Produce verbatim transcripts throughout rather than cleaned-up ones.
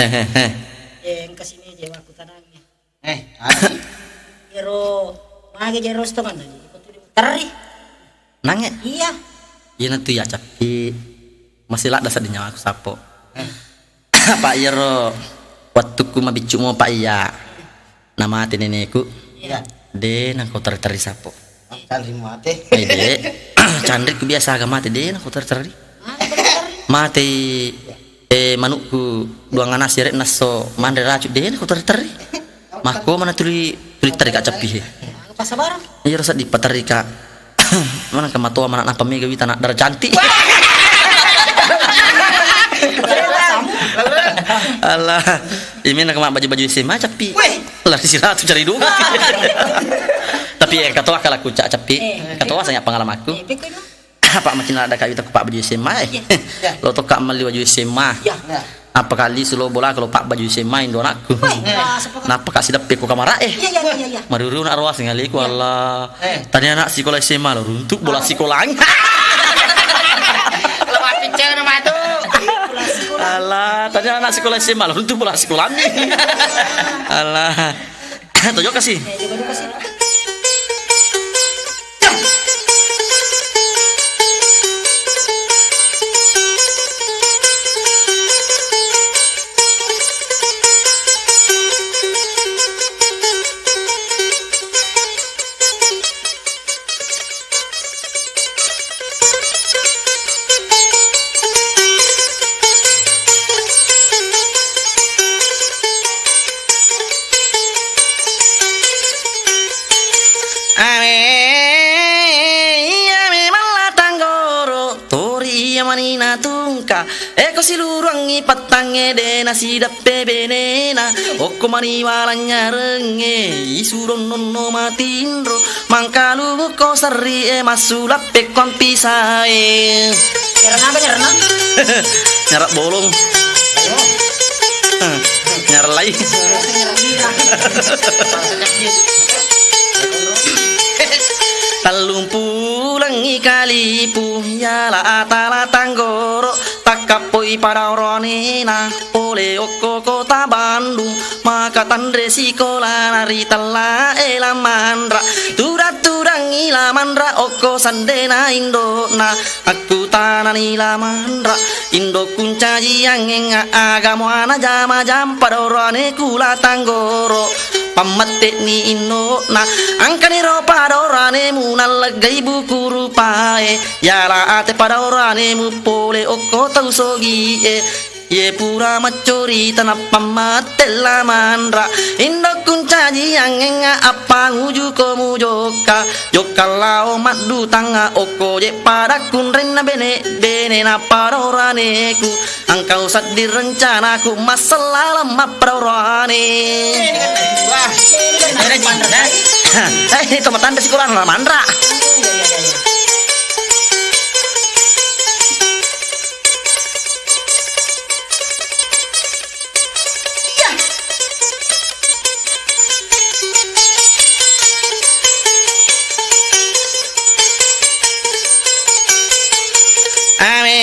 Hehehe. Eh, engka sini je wakku tanangi. Eh, apa? Ero, mage je rosto mana? Iko tuli terri. Nange? Iya. Iyana tu ya, Cappi. Masih ladda sedding nyawaku, Sappo. Eh. Apa iyaro wettukku mabiccu mopa iya. Namate neneku. Iya. De nangko terri-terri, Sappo. Canri mate. Eh, de. Canriku biasa aga mate, de nangko terri-terri. Matei, eh, manukku duang anasi arekna esso manre racu, de nangko terri-terri. Makko mana tuli, tuli terri ka Cappi he. Apa sabar? Iyaro sedding paterri ka. Mana ke matoa mana napa mega wita nak dara cantik. Allah, imena ke mak baju-baju S M A, Cappi. Weh. Lari siratu cari duka. Tapi, eh, katoa kala kucak, Cappi. Eh. Katoa sangat pengalamanku. Eh, pekko itu. Apa macam ada kawita ku pak baju S M A, eh? Iya. Lo toka meli baju S M A. Iya. Apa kali sulo bola kalau pak baju S M A indo anakku. Weh, ah, sepakat. Napa kak sideppe ku kamara, eh? Iya, iya, iya, iya. Maruru nak roas ngaliku, iya. Allah. Eh. Tadi anak sekolah S M A lo runtuk bola sekolah. Lo mati cewek nama tu. Bola sekolah. Allah, tadi anak sekolah S M A lo runtuk bola sekolah nih. Allah. Tojokka si. Eh, coba duka si. Ame, iya memang la tanggoro, tori iya mani natungka. Eko siluruangngi pattangnge de nasideppe benena. Okko mani walangnyarengnge, isuro nonno matinro. Mangkaluko serri e massulap pekko ampisae. Nyarang apa, nyarang? Nyarang bolong. Nyarang lai. Tellumpulengngi kalipu, yala atala tanggoro, takkappoi pada oranena, pole okko kota Bandung. Maka tanre sikolana ri tellae La Manra. Tudang-tudangngi La Manra okko sandena indo'na. Akkutanani La Manra, "Indokku ncajiangngengnga aga muana jama-jama pada oraneku La Tanggoro?" Pammette'ni indo'na, "Engkaniro pada oranemu nalleggai buku rupae. Yala ate pada oranemu pole okko tau sogie." Iye pura maccorita nappa mate La Manra. Indokku ncajiangngengnga appangujuko mujokka. Jokka lao maddutangnga okko je pada kunrenna bene-, benena pada oraneku. Engkau sedding rencanaku massallaleng mappada orane. Wah, ada jinna. Eh, itu matanda sikolana La Manra. Ame,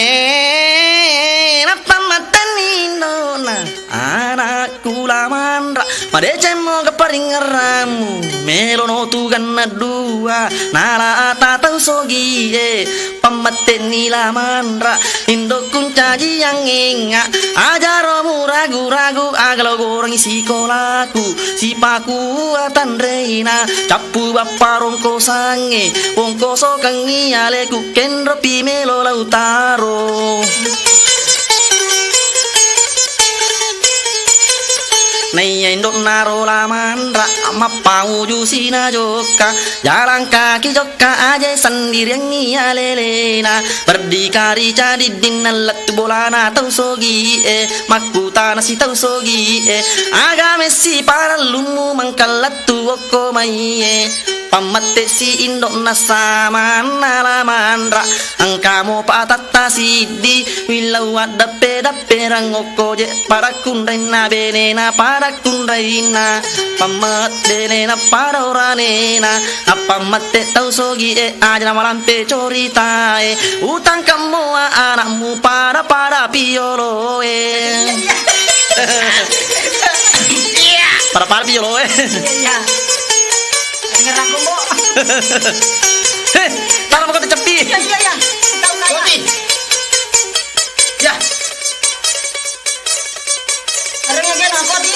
nappa mattenni indo'na, anakku La Manra, madeceng moga paringerrammu, melono tuganna dua, nala ata tau sogie. Pammette'ni La Manra, indokku ncajiangngengnga, ajaro muragu-ragu, aga lao gorengngi sikolaku, sipaku atanreina, cappu bappa rongkosangnge, wongkosokengngi aleku, kenropi melo lautaro. Naiya indo'naro La Manra, mappanguju sina jokka, jalang kaki jokka. Ka aje sendiriangngi alelena, berdikari cadiddinna lettu bolana tau sogie, makkutana si tau sogie, aga messi parellummu mangkallettu okko maie. Pammettesi indo'na samanna La Manra, engka mopa atatta siddi, willau addappe-dapperang okko je pada kunrainna benena pada kunrainna. Pammet benena pada oranena, nappa mette tau sogie, aja namalampe coritae, utang kemmoa anakmu pada-pada pioloe. Para-para piolo, eh. Iya, iya. Dengar aku, Mbok. Heh, taro mako ceppi. Iya, iya, iya. Tahu naya. Kopi. Ya. Areng aja nang kopi.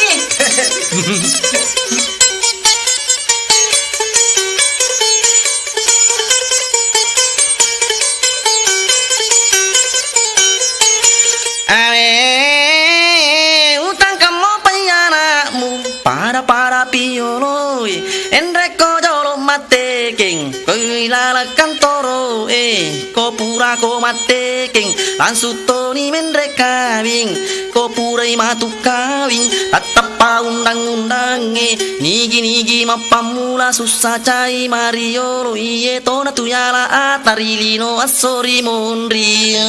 Awe, utangkemmo pai anakmu, pada-pada pioloi, enrekko jolo mattekeng, ko ilaleng kantoroe, ko purako mattekeng, langsung toni menre kawing, ko purai matu kawing, tatteppa undang-undangnge, nigi-nigi mappammula sussa cai mariolo, iye tona tu yala atari lino esso ri monri.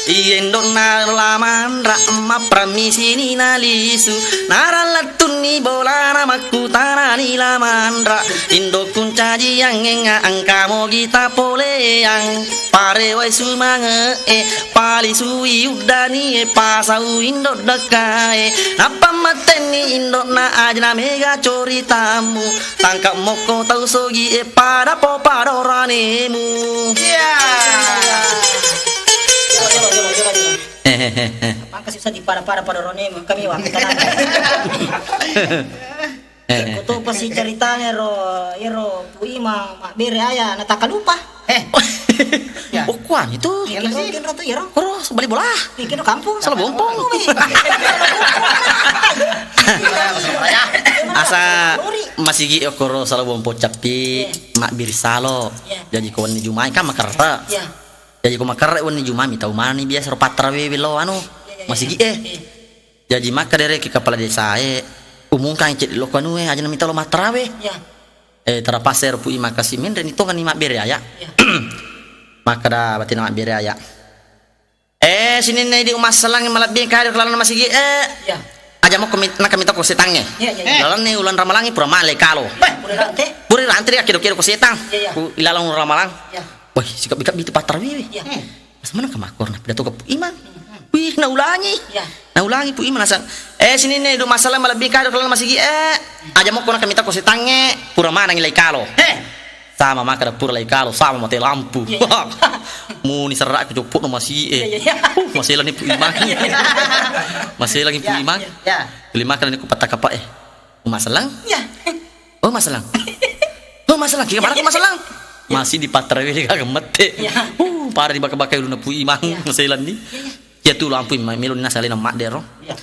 Iye indo'na la manra, mappramisini nalisu, narallettunni bolana makkutanani la manra, indo kuncajiangngenga engka mogi tapoleang, parewai sumange'e, palisui uddani e, pasau indo dekkae, nappa mattenni indo'na ajana mega coritammu, tangka mokko tau sogi e, pada po pada oranemu. Iya. Coba, coba, coba, coba, coba. Maka susah di pada-pada pada oranemu, kami waktu tenang. Eh. Ko to pasi caritana ro, iyaro Pu Imang mabbere aya na takalupa. Eh. Ya. Oh, kuang itu. Iya, kenro, kenro tu iyaro. Koro bali bola. Iya, kenro kampung. Salo Bompong. Oh, iya. Asa masigi okkoro Salo Bompong cappi, iya, mabbiri salo. Iya. Jaji ko wenni Jumai kan makerre. Iya. Jaji ko makerre wenni Jumai mi tau manni biasa ro pattarawe lo anu. Iya, iya, iya. Masigi e. Iya. Jaji makkeda rekeng kepala desae, umungkang cedde' lokko anue, ajana mita lo mattarawe. Iya. Eh, terpaksa ero Pu Imang kasi menreni tongeng ni mabbere aya. Iya. Makkeda batena mabbere aya. Eh, sininna idi umassalang malebbi kado ke lalenna masigi e. Iya. Aja mokko mit-, naka mita ko setangnge. Iya, iya, iya. Lalenna uleng ramalangnge pura male kalo. Beh, pura rante. Pura rante ri akkedo-kedo ko setang. Iya, iya. Ku ilalang uleng ramalang. Iya. Wah, sikebbi-kebbi tu pattarawe. Iya. Pas maneng ka makkoro na pidato ke Pu Imang. Wih, naulangi. Iya. Naulangi Pu Imang nasang. Eh, sininna idu masalah malebbi kado ke lalenna masigi e. Aja mokko naka mita ko setangnge, pura manengngi lai kalo. Heh. Sama makkeda pura lai kalo, sama mate lampu. Iya, iya. Muni serra ku coppo no masigi e. Iya, iya, iya. Uh, maselanni Pu Imang. Iya, iya. Maselangi Pu Imang. Iya, iya. Tuli makkeda ni ku pattakape e. Umassalang? Iya. Oh, Massalang. Oh, Massalang. Kira mana Massalang? Iya. Masih di pattarawe de' gaga mette. Iya. Uh, pada di baka-baka ulunna Pu Imang. Iya. Maselanni. Iya, iya. Iya tu lampu ma-, melo nasa lena madde ro. Iya.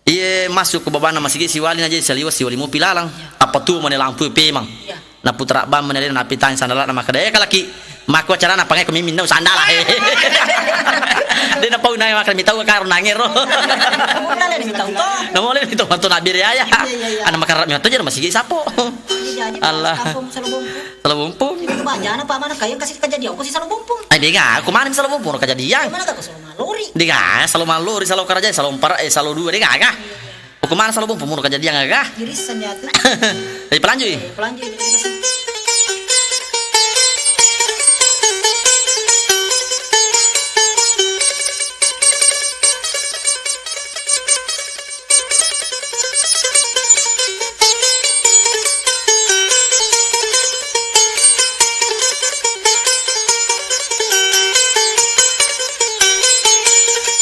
Iye masuk ke babana masigi siwali naje saliwa, siwali mopi lalang. Iya. Apa tu mane lampu pemang. Iya. Naputra bang mane lena napitang sandala na makkeda, "Eh, kalaki." Makko acarana pangai ko miminna sandala e. De' napau nae makkeda mitau karo nangero. Namole mitau to. Namole mitau to mabbere aya. Iya, iya, iya. Ana makarra mitau jero masigi sapo. Iya, jadi Allah. Kampung Salobompong. Salobompong. Itu bajana Pak mana kaya kasih kejadian ko si Salobompong. Ai de' ga, ko mana Salobompong kejadian. Mana ka ko Salo Malori. De' ga, Salo Malori, Salo Karaja, Salo Mpara, eh, Salo dua de' gaga. Iya, iya. Ko mana Salo Bompong muno kejadian aga? Irisan ya tu. Eh, pelanjui. Eh, pelanjui, terima kasih.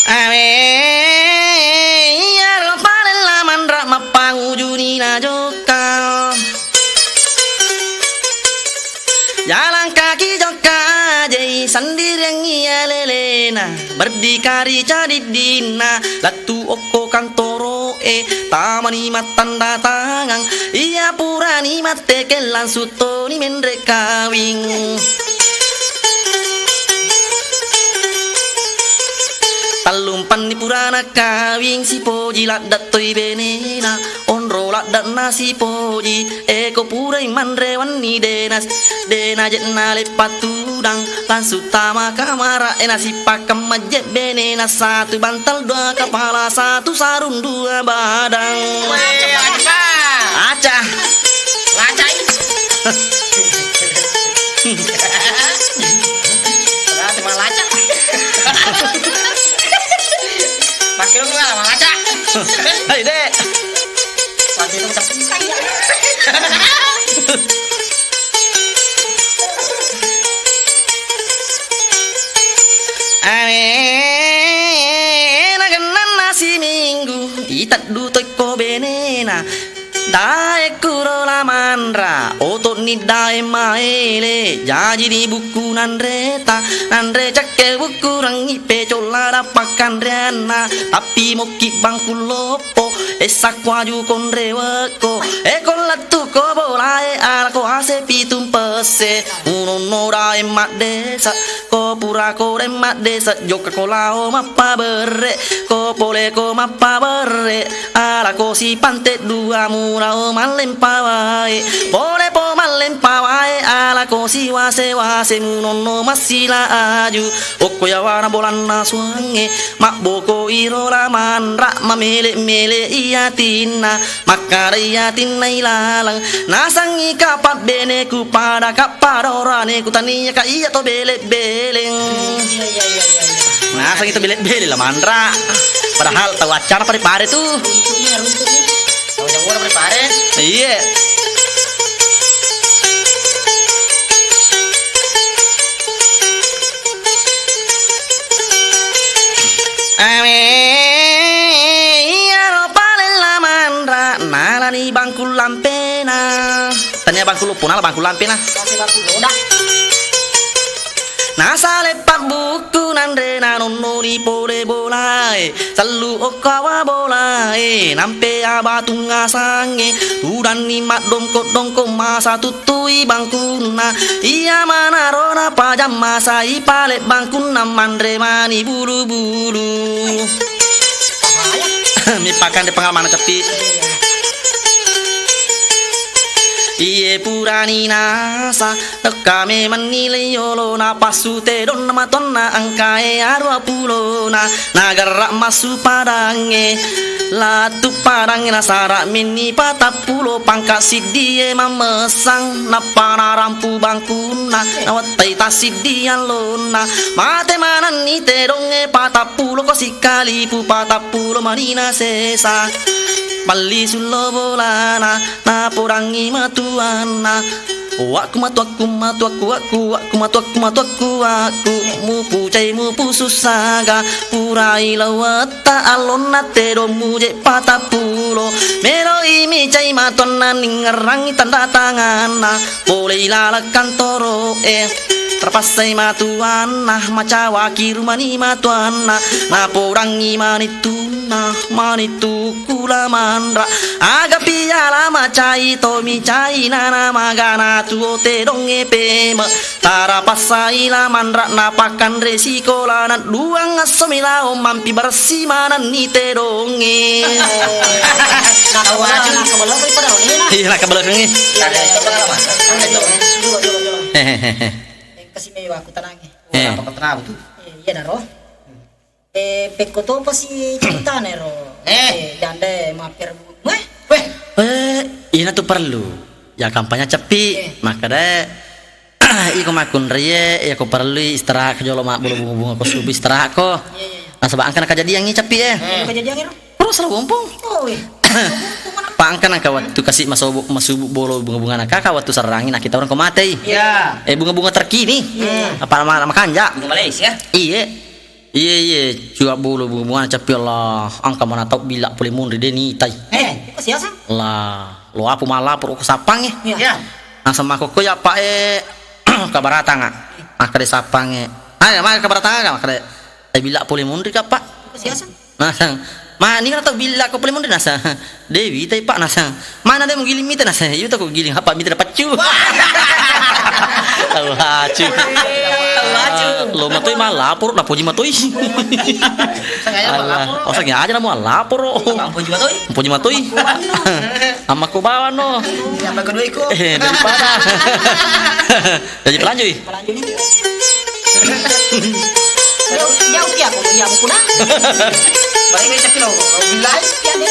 Awe, iyaro palella manra mappangujuni najokka. Jalan kaki jokka ajai sendiriangngi alelena, berdikari cadiddinna, lettu okko kantoro e, tamani mattanda tangang, iya purani mattekeng langsung toni menre kawing. Tellumpanni purana kawing, sipoji ladde' toi benena, onro ladde'na sipoji, eko purai manre wenni dena, dena je'na leppa tudang, langsung tama kamara e nasipakang majje benena, satu bantal dua kapala, satu sarung dua badang. Weh, aca. Aca. Lacai. Berarti malaca. Anra, oto'ni daeng maele, jajini bukku nanreta, nanre cakke bukku rangi pecolla dappa kanreanna, tapi mokki bangku loppo, essa kuaju konre wekko, e ko lettu ko bolae, ala ko ase pitung pesse, unonno daeng maddesa, ko pura ko daeng maddesa, jokka ko lao mappaberre, ko pole ko mappaberre, ala ko sipante dua murao mallempa wae, pole po mallempa wae, ala ko siwase-wase munonno massila aju, okko yawana bolanna suangnge, mabboko iro la manra, mamele-mele i atinna, makkada i atinna ilaleng, nasangi ka pabbeneku pada ka pada oraneku tania ka iya to bele-beleng. Iya, iya, iya, iya, iya. Nasangi to bele-beleng la manra. Padahal tau accana pare-pare tu. Runtu'ni, runtu'ni. Tau jagoanna pare-pare. Iye. Awe, iyaro palella manra, nalani bangku lampena. Tania bangku loppo, nala bangku lampena. Masih bangku loda. Nasale pabbuku nanre nanonnoni pole bolae, sellu okkawa bolae, nampe abatung asangnge, tudanni maddongko-dongko masa tuttui bangkunna, iya manaro napajang masa ipale bangkunna manre mani bulu-bulu. Mippakanre pengalaman ceppi. Iye purani nasa, Kame mennilai yolo napassu tedong na matonna engkae arua pulona, nagarra massu padangnge. Lattu padangnge nasara minni patappulo pangka siddie mammessang, nappa narampu bangkunna, nawettai tassiddi allonna. Mate manenni tedongnge patappulo ko sikkalipu patappulo manina sesa. Malli sullo bolana, napodangngi matuanna. Wakku matuakku, matuakku, wakku, wakku matuakku, matuakku, wakku. Mupu cai mupu sussaga, purai lawetta allonna tedong muje patappulo. Meloi mi cai matuanna ningngerangi tanda tanganna. Polei laleng kantoro e. Terpassai matuanna, macawaki rumani matuanna. Napodangngi manittunna, manittu Kula manra, aga piala macai tomi cai nana magana tuo tedongnge peme. Tara passai la manra napakkanre sikola na duang esso mi lao mampi bersih manenni tedongnge. Iya, nakabelakkengi. Hehehe. Engka si mewa aku tenangi. Eh. Apa kau tenang tu? Eh, iya naro. Eh, pekko topa si ceritana ero. Eh. Eh, janda mapperbunga. Weh. Weh. Eh, ina tu perlu. Ya kampanye ceppi. Eh. Makkeda, iko makkunraie, ya ko perlu istirahat ke jolo mabbolo bunga-bunga ko subu istirahat ko. Iya, iya, iya. Nasaba engka na kejadian i ceppi e. Eh. Kejadian ero? Terus lah wompong. Oh, iya. Pa engka nangka wettu kasi masobo-, masubu bolo bunga-bunga na kaka wettu serrangi na kita orang ko matei. Iya. Eh, bunga-bunga terkini. Iya. Apa nama, nama kanja? Bunga Malaysia. Iye. Iye, iye, cua bulu bunga-bunga cappi Allah, engka mana tau bila pole munri de nitai. Eh, iko siaseng? Lah, lo apu malapor ko sappangnge. Iya. Iya. Naseng makkokko ya Pak e, kabaratanga. Makkeda sappangnge. Ah, ya, makkeda kabaratanga, makkeda. Eh, bila pole munri ka, Pak? Iko siaseng? Naseng. Ma, ni kana tau bila ko pole munri naseng. Dewi tai Pak naseng. Mana de mugiling mita naseng. Iya to ko giling apa mita paccu. Tahu hacu. Tahu hacu. Lo matoi malapor na poji matoi. Sengaja malapor. Oh, sengaja na malapor. Poji matoi. Poji matoi. Amma ko bawano. Amma ko doi ko. Eh, daripada. Jadi pelanjui. Jauh, jauh ki aku, iya, aku pulang. Balik aja, tapi lo, lo bilang. Iya, deh.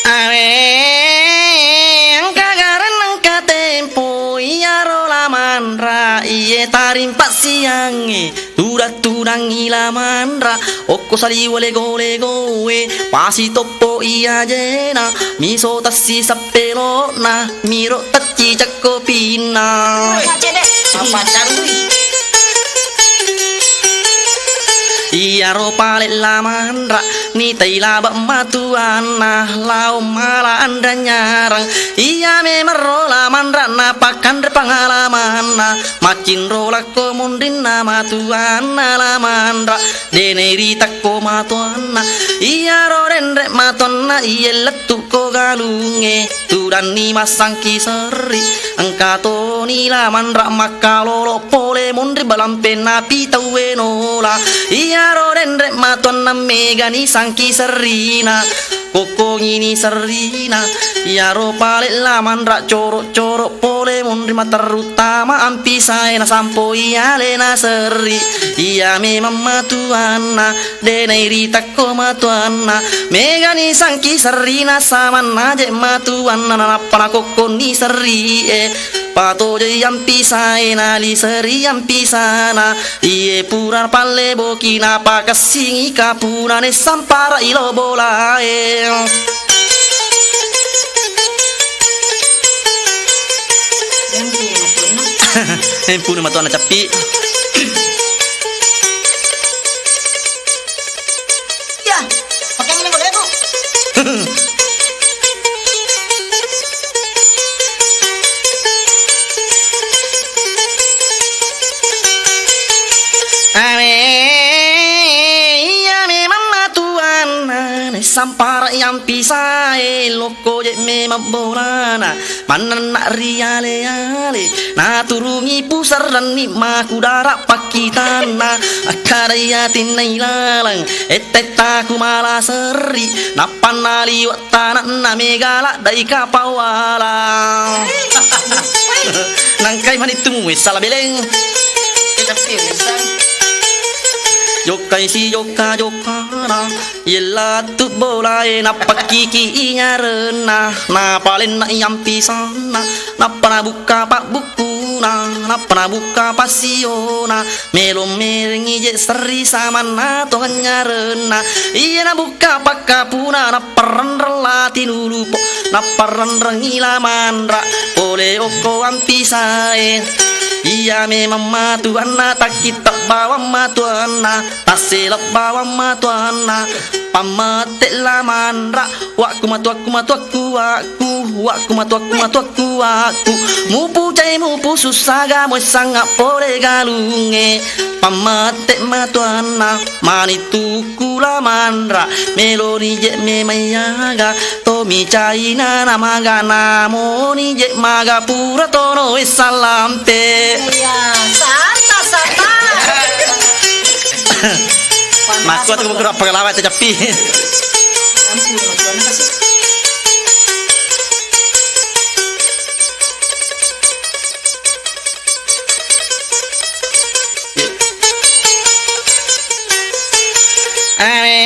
Awe. Manra iye tarimpa siangnge, tudang-tudangngi la manra, okko saliwa lego-legoe, pasi toppo iya jena, miso tassi sappelo'na, miro tacci cakko pinna. Woi, cedde. Apa carui? Iyaro pale la manra, nitai laba matuanna, lao mala anranyarang. Iya memang ro la manra, napakkanre pangalamanna, maccinro lakko munrinna matuanna la manra, denai ritakko matuanna. Iyaro denre matuanna, iye lettuko galungnge. Tudanni massangki serri, engka toni la manra makkalolo pole munri balampenna pi tauwe nola. Iyaro denre matuanna megani sangki serrina, kokkongini serrina. Iyaro pale la manra coro-coro pole munri materru tama ampisae nasampoi alena serri. Iya memang matuanna, denai ritakko matuanna, megani sangki serrina samanna je matuanna, nanappa nakokkonni serrie, patojoi ampisae nali serri ampisana, iye pura palleboki napakessingi kapuna nessampara ilo bolae. Empuna matuanna cappi. Ya, pakai ini boleh, Bu? Awe, iya memang matuanna, ne sampara yang pisae, loko je memang bolana. Mannenna ri ale-ale, naturungi puserranni makudara pakkitanna, akkadai atinna ilaleng, etta-etta kumala serri, nappanna liwe' tananna megala dai kapawala. Nangkai manittu muwe sala beleng. Jokkai si jokka-jokkana. Yellattu bolae nappakkiki inyarenna, napalenna iyampisanna, nappa nabukka pabbukkuna, nappa nabukka passiona, melo merengngi je serri samanna tongennyarenna. Iya nabukka pakkapuna, nappa renreng lati nulupo, nappa renrengngi la manra, pole okko ampisae. Iya memang matuanna, takkitta bawang matuanna. Tassela bawang matuanna, pammette la manra, wakku matuakku matuakku wakku, wakku matuakku matuakku wakku, mupu cai mupu sussaga muessanga pole galungnge, pammette matuanna, mani tukku la manra, meloni je memaiyaga, Tomi caina namaga namoni je maga pura tono wessa lampe. Iya, sanna, sanna. Makku atau kura pengalaman itu cepi. Ampun, makku anu kasih. Awe,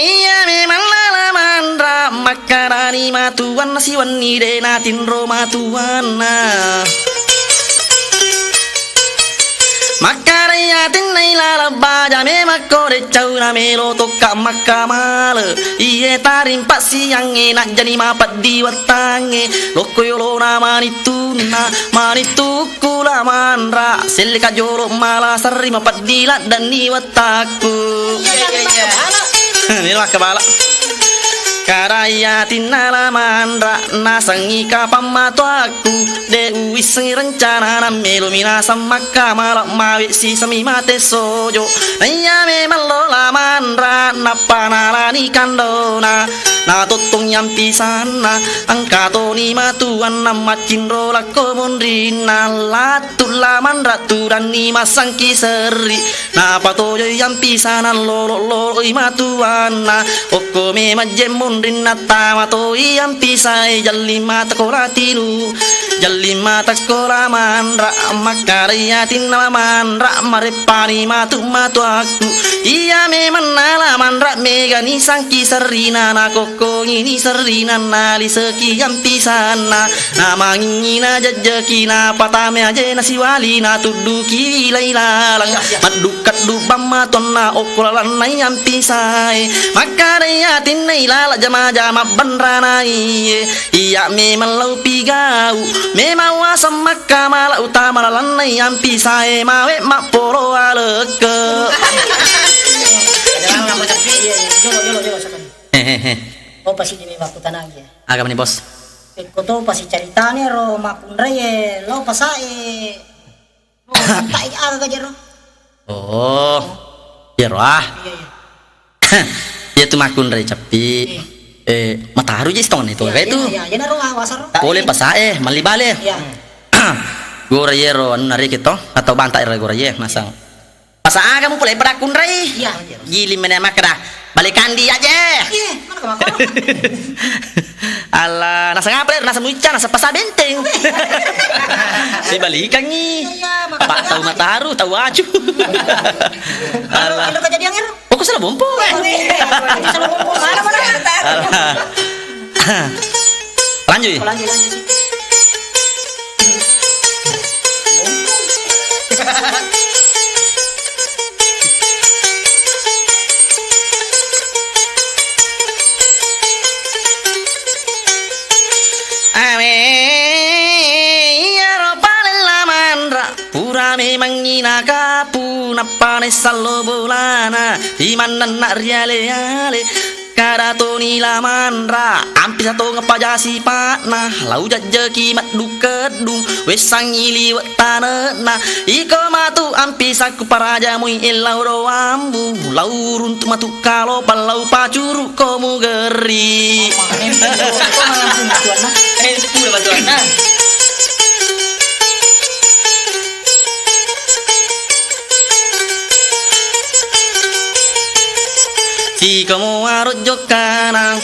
iya memang lala manra, makkarani matuanna siwenni de natinro matuanna. Makkara iya tinnai lala baja memang ko de cauna melo tokka makkamale. Iye tarimpa siangnge najjani mapeddi wettangnge. Lokko yolona manittunna, manittukku la manra. Selleka jolo mala serri mapeddi laddanni wettakku. Iya, iya, iya. Melo makkabala. Kada iya tinna la manra, nasengngi kapang matoakku. De uwissengngi rencana na melo minasang makkamala mawe sisami mate sojo. Naiya memang lola manra, nappa nalani kandona. Natottong yampisanna, engka toni matuanna maccinro lakko munrinna. Lattu la manra tudanni massangki serri. Napatojoi yampisana lolo-loloi matuanna. Okko memang je munrinna tama toi yampisai jalli mata kola tinu. Jalli mata kola manra makkadai atinna manra mareppani matu-matuakku. Iya memang nala manra mega ni sangki serrina, na kokkongi ni serrina, na liseki ampisanna, na mangingi na jejjeki, na patame aje na siwali, na tudduki lai lalang, maddukka dubang matonna okko lalannai ampisae, makkadai atinna ilala jama-jama banranai. Iya memang lau pigau, memang waseng makkamala utama lalannai ampisae mawe mappolo aleke. Jolo, jolo, jolo, sakali. Hehehe. Oh, pasti di makkutana aja. Aga mani, Bos? Pekko to pasti caritane ro makkunrai e, lo pasae. Oh, tak aga jero. Oh. Iyaro ah. Iya, iya. Iya tu makkunrai cappi. Iya. Eh, mataru ji stone itu. Iya, itu. Iya, iya, iya, naro wasaro. Pole pasae, malli bale. Iya. Gora yero anu nariki to, atau banta ero gora ye, nasang. Pasa aga mu pole pada kunrai? Iya. Gili mene makkeda, bale kandi aje. Iya, mana kau makan? Allah, nasang apa, nasang muica, nasang pasa benteng. Sibalikangi. Iya, iya, makan. Pak tahu mataru, tahu aju. Allah. Kalau kejadian ero. Oh, kesel bompo. Kesel bompo, mana, mana? Allah. Lanjut. Lanjut, lanjut. Awe, iyaro palella manra, pura memangngi nakapu, nappa nessa lo bolana, timannenna riale-ale. Kada toni la manra, ampisa tongeng paja sipa'na, lau jajjeki maddukkeddung, wessangngi liwe' tanenna. Iko matu ampisakku paraja mui ellau doammu, lau runtu matu kalo pallau pacuru ko mugerri. Eh, sepuluh batuanna. Sikomo waro jokkana,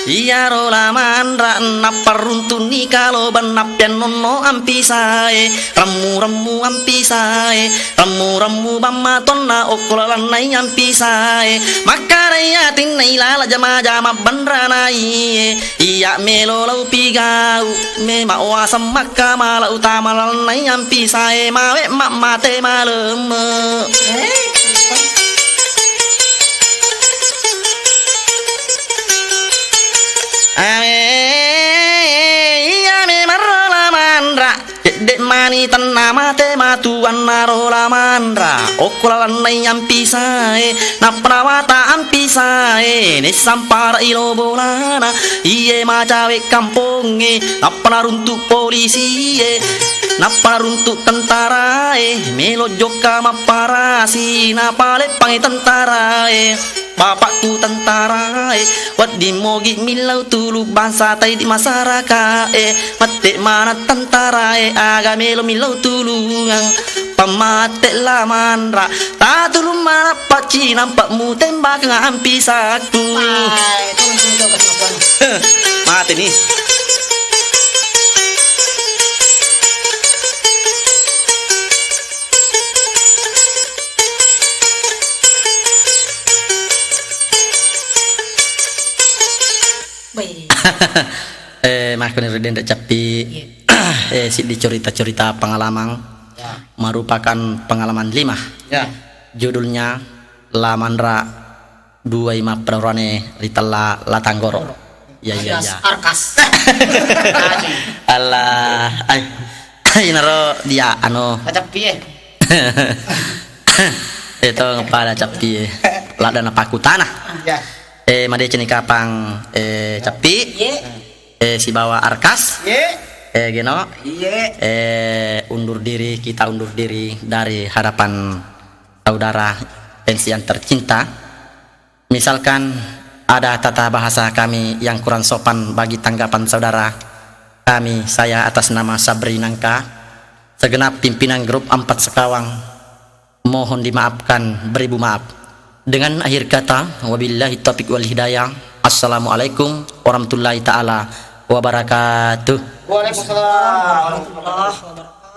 iyaro la manra napparuntunni kalo bannappian nonno ampisae, remmu-remmu ampisae, remmu-remmu bamma tonna okko lalannai ampisae, makkanai atinna ilala jama-jama banranai. Iya melo lau pigau, mema waseng makkamala utama lalennai ampisae mawe mammate malemme. Awe, iya memang ro la manra. Cedde' mani tenna mate matuanna ro la manra, okko lalennai ampisae, nappa nawata ampisae, nessampara ilo bolana, iye macawe kampongnge, nappa naruntu polisie, nappa naruntu tentarae, melo jokka mapparasi, napaleppangi tentarae. Bapakku tentarae, wedding mogi millau tulu bangsa tai di masyarakae, mette maneng tentarae, aga melo millau tulungang, pammatte la manra, tatulung manappa cinampa mutembakang ampisakku. Mate ni. Eh, makkoni ri denre cappi. Eh, siddi cerita-cerita pengalaman. Merupakan pengalaman lima. Judulnya La Manra Duai Mapperorane Ritella La Tanggoro. Iya, iya, iya. Arkas. Allah. Ai. Inaro dia anu. Cappi e. Eto ngepala cappi e. Ladda napakkutana. Eh, madeceng ni kapang, eh, cappi. Eh, sibawa Arkas. Eh, Geno. Eh, undur diri, kita undur diri dari hadapan saudara fans yang tercinta. Misalkan ada tata bahasa kami yang kurang sopan bagi tanggapan saudara, kami, saya atas nama Sabri Nangka, segenap pimpinan grup Empat Sekawang, mohon dimaafkan beribu maaf. Dengan akhir kata, wabillahi taufiq wal hidayah. Assalamualaikum warahmatullahi taala wabarakatuh. Waalaikumsalam warahmatullahi wabarakatuh.